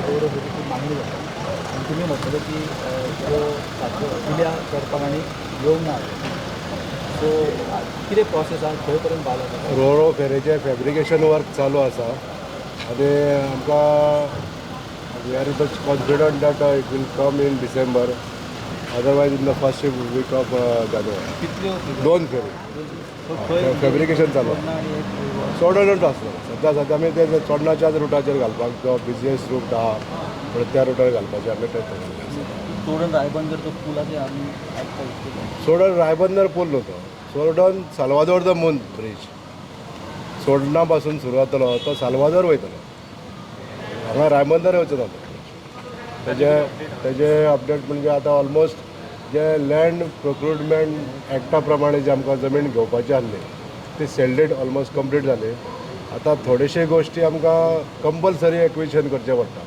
रोरो फेरीची मागणी जाता आनी तुमी म्हणटले की त्यो सारक्यो दिल्या करपाक आनी येवंक ना. सो कितें प्रोसेस आहा, खंय पर्यंत पावला? रोरो फेरीचें फॅब्रिकेशन वर्क चालू आसा आनी आमकां we are much confident that it will come in December, otherwise in the first week of January. कितल्यो? दोन फेरी. खंय? फॅब्रिकेशन चालू आसा. चोडणा आनी एक चोडणच आसलो. सद्या सद्या आमी ते चोडणाच्याच रुटाचेर घालपाक, जो बिजनेस रूट आहा म्हणून त्या रुटार घालपाचे आमी प्रयत्न केल्ले आसा. चोडण रायबंदर तो पूल आसा, आमी आयकता. चोडण रायबंदर पूल न्हू तो, Chodan Salvador the moon bridge. चोडणा पासून सुरू जातलो तो, साल्वादोर वयतलो, हांगा रायबंदर वचना तो. तेजे अपडेट म्हणजे आतां ऑलमोस्ट जे लँड प्रोक्युरमेंट एक्टा प्रमाणे जे आमकां जमीन घेवपाची आसली ती सेल डीड ऑलमोस्ट कंप्लीट जाली. आतां थोडेशे गोश्टी आमकां कंपलसरी एक्विजिशन करचें पडटा,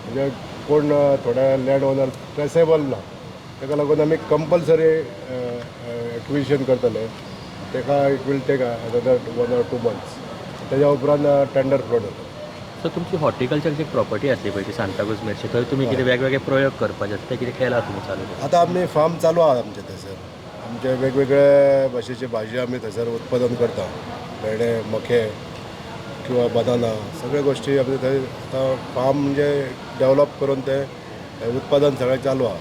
म्हणजे कोण थोडे लँड ओनर ट्रेसेबल ना, ताका लागून आमी कंपलसरी एक्विजिशन करतले. ताका it will take another 1 or 2 months. तेज्या उपरांत टेंडर फ्लोट जाता. सो तुमची हॉर्टिकल्चरची प्रॉपर्टी आसली पळय ती सांताक्रूज मेरशे, थंय तुमी कितें वेगवेगळे प्रयोग करपाचे आसा, ते कितें केलां तुमी चालू? आतां आमी फार्म चालू आहा आमचें. थंयसर आमचे वेगवेगळे भाशेची भाजी आमी थंयसर उत्पादन करता. भेंडे, मके किंवा बनाना, सगळे गोश्टी आमी थंय आतां फार्म म्हणजे डेवलप करून ते उत्पादन सगळें चालू आहा.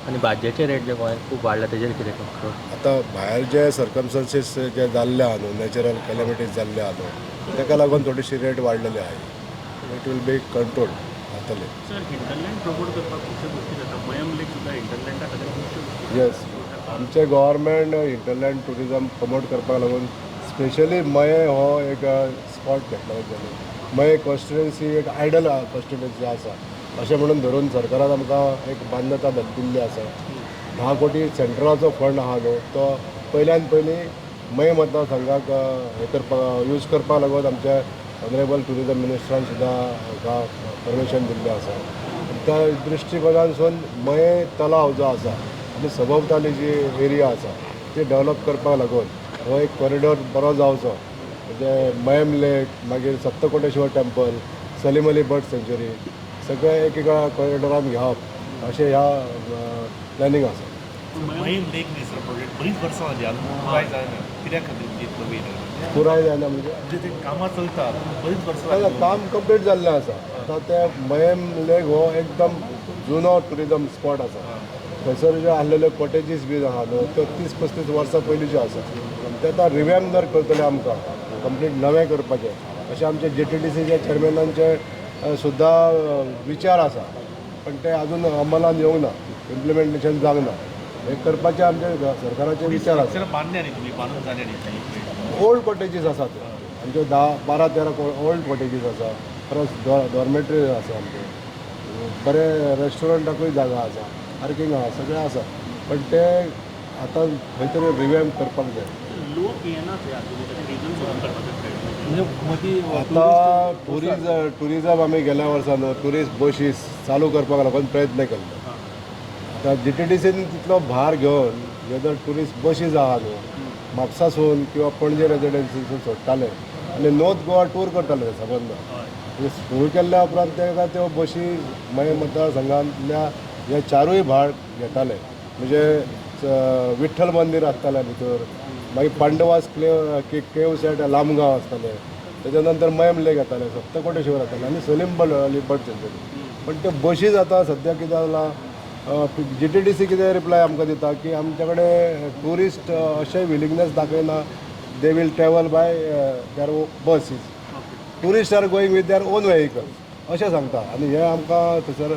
आनी भाजयेचे रेट जे गोंयांत खूब वाडला, तेजेर कितें कंट्रोल? आतां भायर जे सर्कमस्टन्सीस जे जाल्ले आहा न्हू, नॅचरल कॅलमिटीज जाल्ले आहा न्हू, ताका लागून थोडीशी रेट वाडलेली आहा. It will be control जातले. सर, हिंटरलँड प्रमोट करपाक खुबश्यो गोश्टी जाता. मयम लेक सुद्दां हिंटरलँडा खातीर खुबश्यो गोश्टी. येस, आमचे गव्हर्मेंट हिंटरलँड ट्युरिजम प्रमोट करपाक लागून स्पेशली मये हो एक स्पॉट घेतला तेंच्यांनी. मये कॉन्स्टिट्युएन्सी एक आयडल कॉन्स्टिट्युएन्सी आसा अशें म्हणून धरून सरकारान आमकां एक मान्यता दिल्ली आसा. 10 कोटी सेंट्रलाचो फंड आहा न्हू, तो पयल्यान पयलीं मये मतदारसंघाक हें करपाक यूज करपाक लागून आमच्या ऑनरेबल ट्युरिजम मिनिस्टरान सुद्दां हाका परमिशन दिल्लें आसा. त्या दृश्टिकोनांसून मये तलाव जो आसा आनी सभोवताली जी एरिया आसा ती डेवलप करपाक लागून हो एक कॉरिडोर बरो जावचो, म्हणजे मयम लेक, मागीर सप्तकोटेश्वर टेम्पल, सलीम अली बर्ड सँच्युरी, सगळें एक एका कॉरिडोरान घेवप अशें ह्या प्लॅनिंग आसा. मयम लेक न्ही सर, प्रोजेक्ट बरीच वर्सां जाली, अजून पुराय जायना. कित्या खातीर इतलो वेळ? पुराय जायना म्हणजे? म्हणजे ते कामां चलता बरीच वर्सां ना, जाली. काम कंप्लीट जाल्लें आसा. आतां ते मयम लेक हो एकदम जुनो ट्युरिजम स्पॉट आसा. थंयसर ज्यो आसलेल्यो कॉटेजीस बीन आहा न्हू, त्यो 30-35 वर्सां पयलींच्यो आसा. ते आतां रिवॅम्प जर करतले, आमकां कंप्लीट नवें करपाचें अशें आमचे जीटीडीसीच्या चेअरमॅनांचे सुद्दां विचार आसा, पण ते अजून अंमलान येवंक ना, इम्प्लिमेंटेशन जावंक ना. हें करपाचे आमचे सरकाराचे विचार आसा. स्ट्रक्चर बांदल्या न्ही तुमी, बांदून जाले न्ही? ओल्ड कॉटेजीस आसात आमच्यो, 10, 12, 13 ओल्ड कॉटेजीस आसा. परत डॉर्मेटरी आसा आमचे बरे, रेस्टॉरंटाकूय जागा आसा, पार्कींग आहा, सगळें आसा. पण ते आतां खंय तरी रिवॅम्प करपाक जाय. लोक येना थंय अजून, ताचें रिजन सोदून काडपाचो प्रयत्न? म्हणजे मदीं आतां टुरिजम आमी गेल्या वर्सा न्हू ट्युरिस्ट बशीस चालू करपाक लागून प्रयत्न केल्लो. आतां जीटीडीसीन तितलो भार घेवन जे जर ट्युरिस्ट बशीस आहा न्हू, म्हापसासून किंवा पणजे रेजिडेन्सीसून सोडटाले आनी नॉर्थ गोवा टूर करताले सबंद. म्हणजे सुरू केल्ल्या उपरांत ताका त्यो बशी मये मतदारसंघांतल्या हे चारूय भाग घेताले. म्हणजे विठ्ठल मंदीर आसतालें भितर, मागीर Pandavas clay caves at Lamgaon आसताले, तेच्या नंतर मयम लेक येताले, सप्तकोटेश्वर येताले आनी सलीम अली बर्ड सँच्युरी. पण त्यो बशीज आतां सद्या कितें जालां, जीटीडीसी कितें रिप्लाय आमकां दिता की आमचे कडेन ट्युरिस्ट अशें विलिंगनेस दाखयना they will travel by their buses. Tourist are going with their own vehicle अशें सांगता आनी हें आमकां थंयसर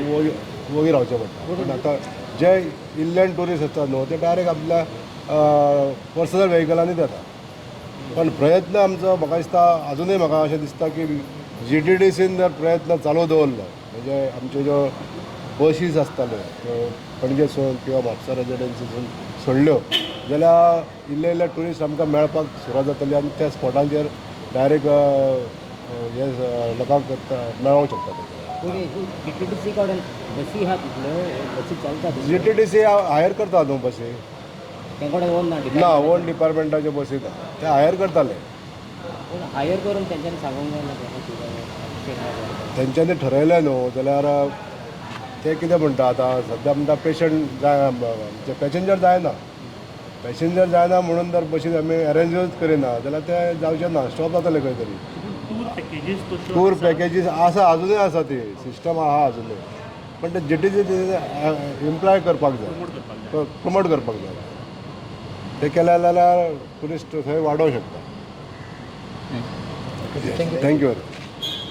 वगी वगी रावचें पडटा. पूण आतां जे इनलँड ट्युरिस्ट आसता न्हू, ते डायरेक्ट आपल्या पर्सनल वेहिकलांनीच येता. पण प्रयत्न आमचो, म्हाका दिसता, अजुनूय म्हाका अशें दिसता की जीटीडीसीन जर प्रयत्न चालू दवरलो, म्हणजे आमच्यो ज्यो बशीस आसताल्यो त्यो पणजेसून किंवा म्हापसा रेजिडन्सीसून सोडल्यो जाल्यार इल्ले इल्ले ट्युरिस्ट आमकां मेळपाक सुरवात जातली आनी त्या स्पॉटांचेर डायरेक्ट हे लोकांक मेळोंक शकता ते. जीटीडीसी कडेन बसी आहा तितल्यो? बसी चलता? जीटीडीसी हायर करता न्हू बसी. तें कडेन ओन ना? ना, ओन डिपार्टमेंटाच्यो बसी ना, ते हायर करताले. पूण हायर करून तेंच्यांनी सांगूंक जायना तेका? तेंच्यांनी ठरयलें न्हू जाल्यार ते कितें म्हणटा, आतां सद्या म्हणटा पेशंट जाय, म्हणजे पॅसेंजर जायना. पॅसेंजर जायना म्हणून जर बशीन आमी अरेंजूच करिना जाल्यार ते जावचें ना, स्टॉप जातले खंय तरी. टूर पॅकेजीस तश्यो टूर आसा? पॅकेजीस आसा, आजुनूय आसा, ती सिस्टम आहा आजुनूय, पण ते जीटीसी इम्प्लाय करपाक जाय. प्रमोट करपाक जाय. प्रमोट करपाक जाय. ते केले जाल्यार ट्युरिस्ट थंय वाडोवंक शकता. Thank you very much.